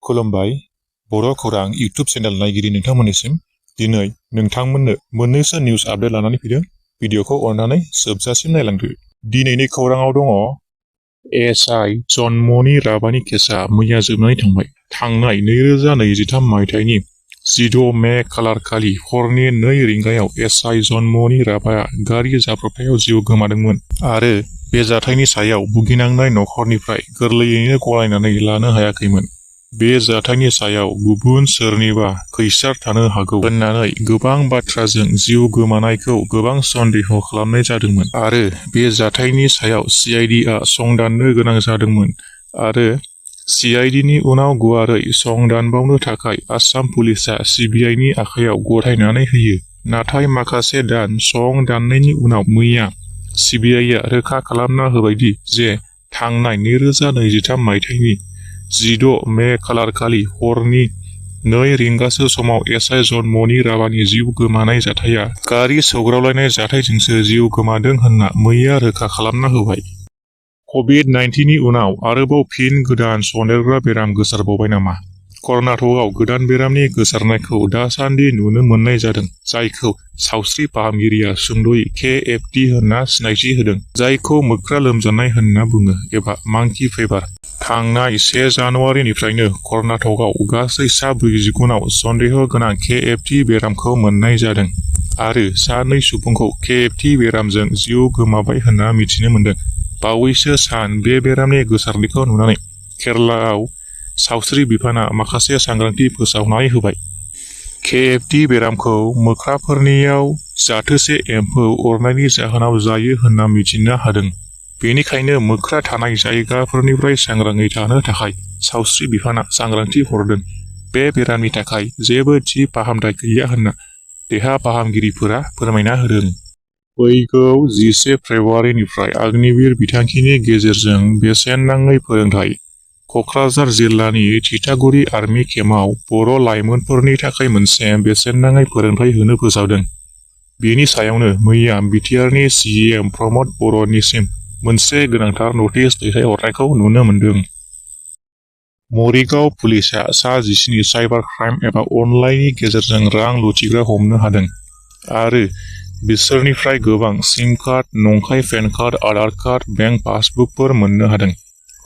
खुलुमबाय बड'खौरां इउट्यूब चेनेल नायगिरि नोंथांमोननिसिम दिनै नोंथांमोननो मोननैसो निउज आपडेट लानानै फैदों। भिडिअखौ अननानै जोबजासिम नायलांदो। दिनैनि खौराङाव दङ एसआइ जनमननि राबानि केसआ मैया जोबनानै थांबाय। थांनाय 2023 मायथाइनि 16 मे खालारखालि हरनि 2 रिंगायाव एसआइ जनमननि राबाया गारि जाब्रबथायाव जिउ गोमादोंमोन आरो बे जाथायनि सायाव भुगिनांनाय नखरनिफ्राय गोरलैयैनो गलायनानै लानो हायाखैमोन। बे जाथायनि सायाव गुबुन सोरनिबा खैसार थानो हागौ होननानै गोबां बाथ्राजों जिउ गोमानायखौ गोबां सन्देह खालामनाय जादोंमोन आरो बे जाथायनि सायाव सिआइडिआ संदाननो गोनां जादोंमोन आरो सिआइडिनि उनाव गुवारै संदानबावनो थाखाय आसाम पुलिसआ सिबिआइनि आखायाव गथायनानै होयो। नाथाय माखासे दान संदाननायनि उनाव मैया सिबिआइआ रोखा खालामना होबायदि जे थांनाय 2023 मायथाइनि 16 मे खालारखालि हरनि 2 रिंगासो समाव एसआइ जनमननि राबानि जिउ गोमानाय जाथाया गारि सौग्रावलायनाय जाथायजोंसो जिउ गोमादों होनना मैया रोखा खालामना होबाय। कभिड-19नि उनाव आरोबाव फिन गोदान सन्देरग्रा बेराम गोसारबावबाय नामा? कर्नाटकआव गोदान बेरामनि गोसारनायखौ दासान्दि नुनो मोननाय जादों, जायखौ सावस्रि फाहामगिरिया सुंद'यै केएफटि होनना सिनायथि होदों, जायखौ मोख्रा लोमजानाय होनना बुङो एबा मांकि फेभार। थांनाय 1 जानुवारिनिफ्रायनो कर्नाटकआव गासै सा 49 सन्देह गोनां केएफटि बेरामखौ मोननाय जादों आरो सा 2 सुबुंखौ केएफटि बेरामजों जिउ गोमाबाय होनना मिथिनो मोन्दों। बावैसो सान बे बेरामनि गोसारनायखौ नुनानै केरालायाव सावस्रि बिफाना माखासे सांग्रांथि फोसावनाय होबाय। केएफटि बेरामखौ मोख्राफोरनियाव जाथोसे एम्फौ अरनायनि जाहोनाव जायो होनना मिथिनो हादों। बेनिखायनो मोख्रा थानाय जायगाफोरनिफ्राय सांग्राङै थानो थाखाय सावस्रि बिफाना सांग्रांथि हरदों। बे बेरामनि थाखाय जेबो थि फाहामथाय गैया होनना देहा फाहामगिरिफोरा फोरमायना होदों। फैगौ 11 फेब्रुआरिनिफ्राय अग्निवीर बिथांखिनि गेजेरजों बेसेन नाङै फोरोंथाय। क'क्राझार जिल्लानि थिथागुरि आर्मि केम्पआव बर' लाइमोनफोरनि थाखाय मोनसे बेसेन नाङै फोरोंथाय होनो फोसावदों। बेनि सायावनो मैया बिटिआरनि सिएम प्रमद बर'निसिम मोनसे गोनांथार नटिस दैथायहरनायखौ नुनो मोन्दों। मरिगाव पुलिसआ सा 17 साइबार क्राइम एबा अनलाइननि गेजेरजों रां लुथिग्रा हमनो हादों आरो बिसोरनिफ्राय गोबां सिम कार्ड, नंखाय PAN card, Aadhaar card, bank पासबुकफोर मोननो हादों।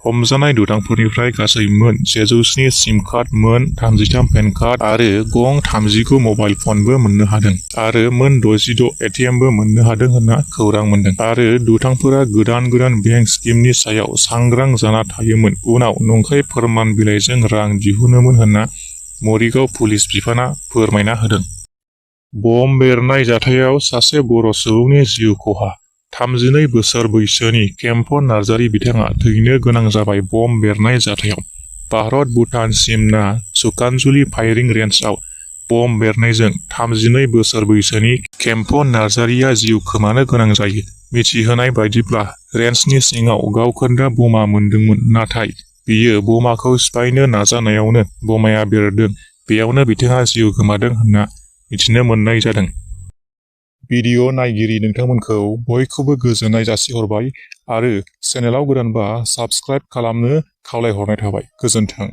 हमजानाय दुथांफोरनिफ्राय गासै मोन 107 सिम कार्ड, मोन 33 पेन कार्ड आरो गं 39 मबाइल फनबो मोननो हादों आरो मोन 66 एटिएमबो मोननो हादों होनना खौरां मोन्दों आरो दुथांफोरा गोदान बेंक स्किमनि सायाव सांग्रां जाना थायोमोन, उनाव नंखाय फोरमान बिलाइजों रां दिहुनोमोन होनना मरिगाव पुलिस बिफाना फोरमायना होदों। बम बेरनाय जाथायाव सासे बर' सुबुंनि जिउ खहा। 32 बोसोर बैसोनि केम्पन नार्जारि बिथाङा थैनो गोनां जाबाय बम बेरनाय जाथायाव। भारत-भुटान सिमना सुकानजुलि फायरिं रेन्जआव बम बेरनायजों 32 बोसोर बैसोनि केम्पन नार्जारिया जिउ खोमानो गोनां जायो। मिथिहोनाय बायदिब्ला रेन्जनि सिङाव गावखोन्दा बमा मोनदोंमोन, नाथाय बियो बमाखौ सिफायनो नाजानायावनो बमाया बेरदों। बेयावनो बिथाङा जिउ गोमादों होनना मिथिनो मोननाय जादों। भिडिअ नायगिरि नोंथांमोनखौ बयखौबो गोजोननाय जासिहरबाय आरो चेनेलाव गोदानबा साबस्क्राइब खालामनो खावलायहरनाय थाबाय। गोजोन्थों।